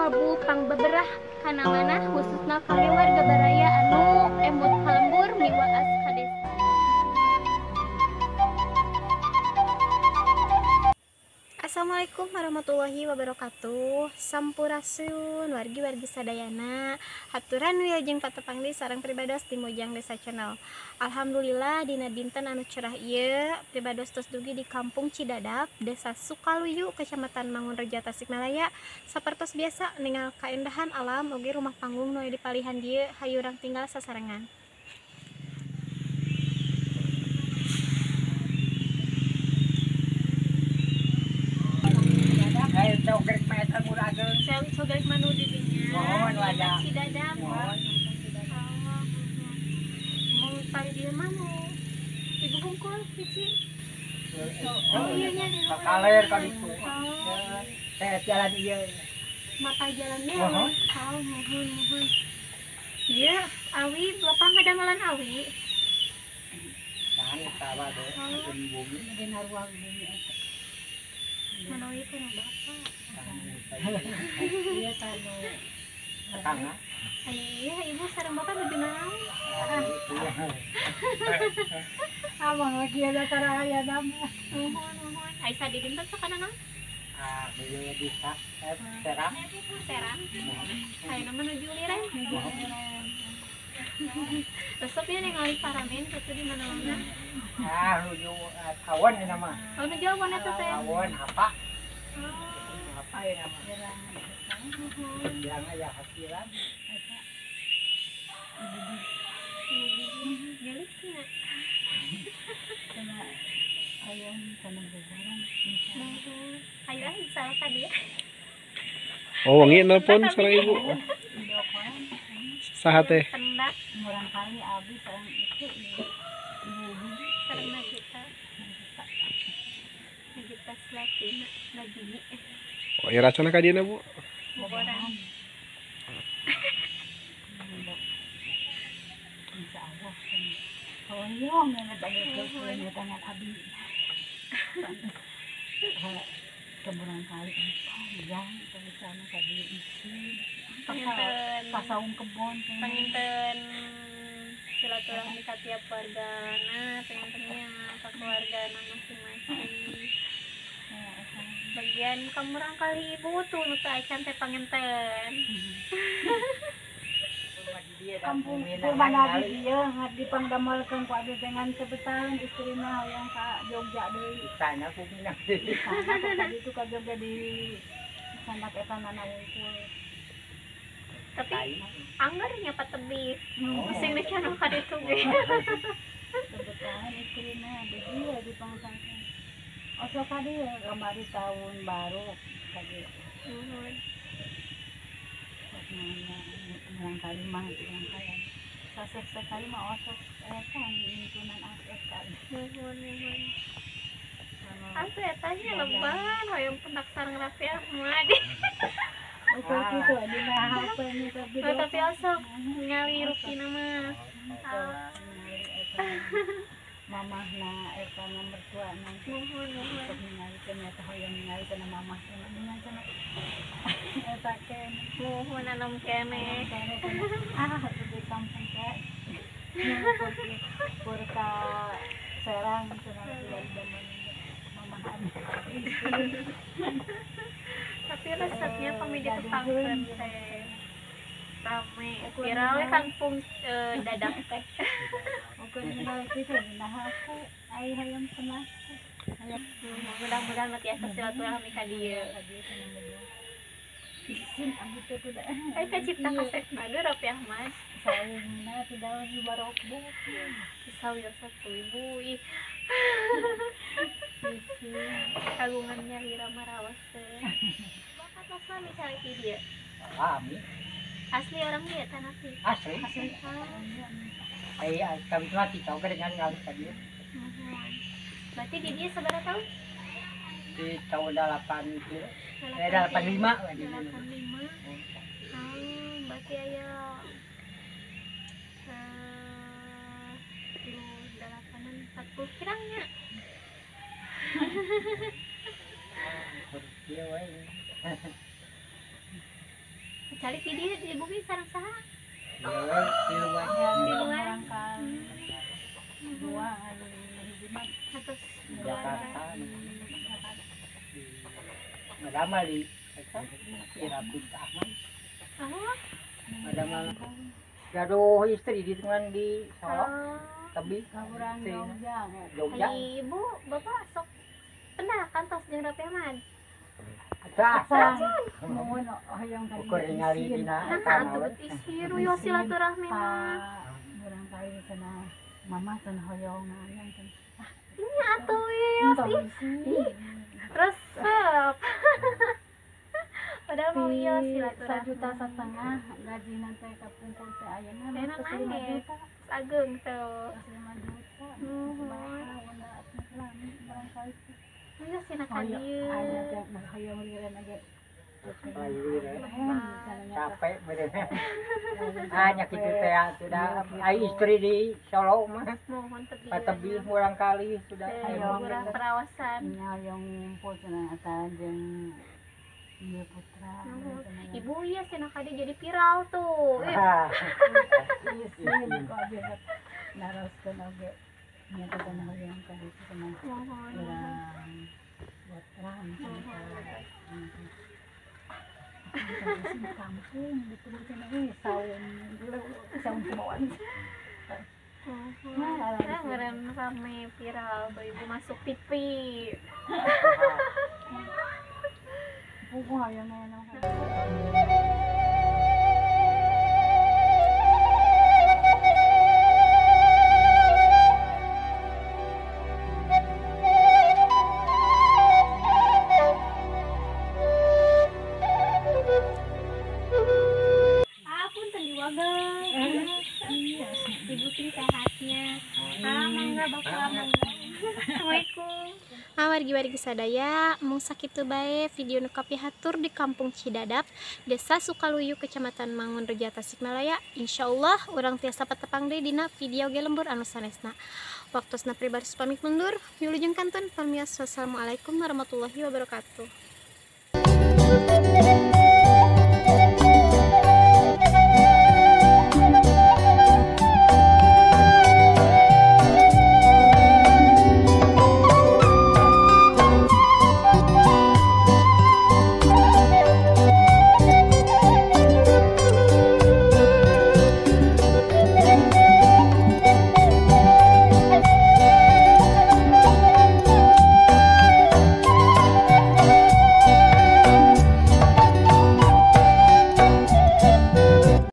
kalbu pangbeberah kana manah khususna kangge warga baraya anu emut ka lembur miwaas ka desa. Assalamualaikum warahmatullahi wabarakatuh. Sampurasun wargi-wargi sadayana. Haturan wilujeng patepang di sareng pribados di Mojang Desa Channel. Alhamdulillah dina dinten anu cerah ieu pribados tos dugi di Kampung Cidadap, Desa Sukaluyu, Kecamatan Mangunreja, Tasikmalaya. Sapertos biasa ningal kaendahan alam oge rumah panggung nu aya di palihan dieu hayu urang tinggal sasarengan. Cogrek mah eta murah ageung. Cogrek mah nu di dinya. Mohon wadah. Cidadap. Mohon. Mau pari dieu mah mau ibu hungkul cici. Oh iya nya di luhur. Kaler ka ditu. Teh jalan ieu. Mata jalannya. Oh, muhun muhun. Iya, awi lapang ngadamelan awi. Tahan tawa deh, bumi. Dina ruang bumi eta. Manawi teh bapak. Iya tanu. Tetangga. Iya, ibu sareng bapak nuju naon? Amang lagi ada tara aya nama. Nuhun nuhun. Ai sadidinten sok kana naon? Ah, nuju bisa. Serang. Serang. Ayeuna mah nuju liren. Resep nya ningali paramen kitu di mana-mana. Ah, nuju awan ini mah. Oh, nuju awan eta teh. Awan apa? Apa ya nama? Bilang aja hasilan. Gelisnya. Sama ayam sama bubaran. Ayo ah, salah tadi ya. Oh, wangi nelpon sareng ibu. Saha teh? Pendak. Murang kali abi sareng itu ibu. Sareng Nagita. Nagita Slatina Nagini. Oh, iya racana ka dieuna, Bu? Boboran. Insyaallah. Hoyong ngeunah bagi tangan abi. Kemurang kali yang sana tadi isi panginten pasaung kebon panginten silaturahmi ka tiap wargana pangintennya ka keluargana masing-masing. Bagian kamurang kali ibu tuh nu teu acan teh panginten. Kampung mana di dieu dipangdamelkeun ku abdi dengan sebetahan istrina hoyong ka Jogja deui. Sana bumina. Sana tadi itu ka Jogja di sanak eta nana wungkul. Tapi anggar nya patebih. Sing dicanang ka ditu ge. Sebetahan istrina di dieu dipangsangkeun. Osok ka dieu kamari tahun baru ka dieu. Nuhun. Murang kali mah murang kali sasek sekali mah osok eta intunan akses kali. Nuhun nuhun. Atuh eta nya leban hoyong pendak sareng Raffi Ahmad. Ukur kitu dina HP nya tapi. Oh, tapi osok ningali rupina mah. Mamahna eta na mertuana. Nuhun nuhun. Sok ningali cenah eta hoyong ningali cenah mamah cenah dengan cenah eta keneh. Nuhun anom keneh. Ah, di kampung teh. Pur ka Serang cenah zaman mamahan. Tapi resepnya pami ditepangkeun teh. Rame, viral we kampung Dadap teh. Ukur ningali kitu dina HP ai hayam pernah. Mudah-mudahan mah tiasa silaturahmi ka dieu. Isin abdi teh kuda. Ai kacipta kasep mah Raffi Ahmad. Saungna teh daun barokbok. Sawios satu ibu ih. Kagungannya lira marawas teh. Bakat lami cari di dieu. Lami. Asli orang dia tanah sih. Asli. Asli. Ai kami mah cicogre dengan ngalih ka dieu. Berarti di dia sabaraha tahun? Di tahun 8 kilo. 85 lah di dieu. 85. Berarti aya 8 40 kirangnya. Iya wae. Calik di dieu di bumi sareng saha? Tiluan. Tiluan. Dua anu hiji mah atos Jakarta. Ngadamel di Irapin Ahmad. Oh. Ngadamel gaduh istri di dengan di Solo. Tebih urang Jogja. Jogja. Ibu, bapak sok pernah kantos jeung Raffi Ahmad? Acan. Nuhun hoyong ka Ukur ningali dina Nah, atuh isi ruyo silaturahmi mah. Urang kali cenah mama cenah hoyong ngayang cenah. Nya atuh ieu sih. Resep. Padahal mau ieu silaturahmi. 1,5 juta gajina teh kapungkur teh ayeuna 5 juta. Ageung tuh. 5 juta. Nuhun. Iya sih nak dieu. Aya teh hoyong liren ge. Capek bener. Ah nya kitu teh sudah ai istri di Solo mah. Mohon tebih. Patebih murang kali sudah hoyong perawasan. Nya hoyong ngumpul cenah eta jeung ieu putra. Ibu iya sih nak jadi viral tuh. Isin kok biasa naroskeun oge. Nya teh cenah hoyong ka ditu cenah. Mohon. Urang putra. Kampung gitu cenah saung saung kemauan. Nah, ngeren rame viral tuh ibu masuk TV. Buku hayang enak. Ibu sing sehatnya. Ah, mangga bapak mangga. Assalamualaikum. Wargi-wargi sadaya, mung sakitu bae video nu kapihatur di Kampung Cidadap, Desa Sukaluyu, Kecamatan Mangunreja, Tasikmalaya. Insyaallah urang tiasa patepang deui dina video ge lembur anu sanesna. Waktosna pribados pamit mundur, wilujeng kantun pamios. Wassalamualaikum warahmatullahi wabarakatuh.